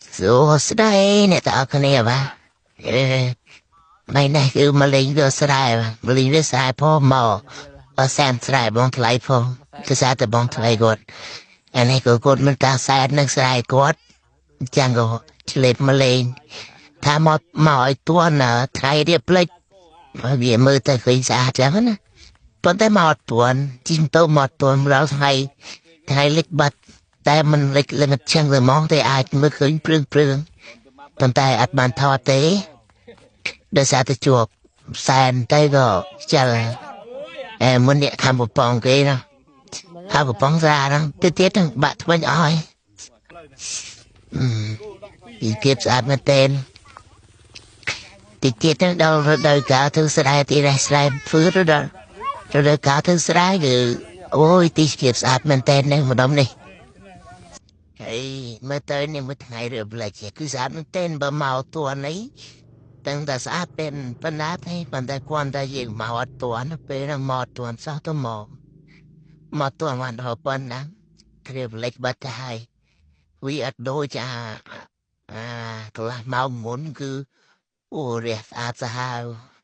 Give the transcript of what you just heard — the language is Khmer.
សួស្តីអ្នកទាំងអស់គ្នាបាទអឺថ្ងៃនេះគឺមកលេងវាស្រែបាទមកលេងវាស្រែផងមកអសែនស្រែបងថ្លៃផងគឺសារតែបងថ្លៃគាត់អានេះក៏គាត់មិនតាសែននឹងស្រែគាត់អញ្ចឹងក៏ឆ្លេបមកលេងថាមកមកឲ្យទួនថ្ងៃរៀបផ្លិចវាមើលទៅឃើញស្អាតចឹងណាប៉ុន្តែមកអត់ទួនជីមទៅមកទួនដល់ថ្ងៃថ្ងៃលិចបាត់តែมันលិចលិចចឹងទៅហ្មងតែអាចមើលឃើញព្រឿងព្រឿងប៉ុន្តែអត់បានថតទេដោយសារតែជួបសែនតែក៏ខ្ជិលអែមុននេះខំប្រពងគេណាខាប្រពងស្រាហ្នឹងទៅទៀតហ្នឹងបាក់ថ្មិញអស់ហើយអឺពីភាពស្អាតមែនទែនតិចទៀតហ្នឹងដល់រដូវកាលធ្វើស្រែទីរះស្រែធ្វើទៅដល់រដូវកាលធ្វើស្រែគឺអូយទីភាពស្អាតមែនទែននេះម្ដុំនេះហើយមើលទៅនេះមួយថ្ងៃរៀបលេចគឺស្អាតមែនទែនបើមកតួនេះទាំងតែស្អាតเป็นប៉ុណ្ណាទេប៉ុន្តែគ្រាន់តែយើងមកអត់ទាន់ពេលហ្នឹងមកអត់ទាន់សោះទៅមកមកទាន់បានដល់ប៉ុណ្ណាគ្រាបលេចបាត់ទៅហើយវាអត់ដូចអាអាកន្លះម៉ោងមុនគឺអូរះស្អាតសាហាវ។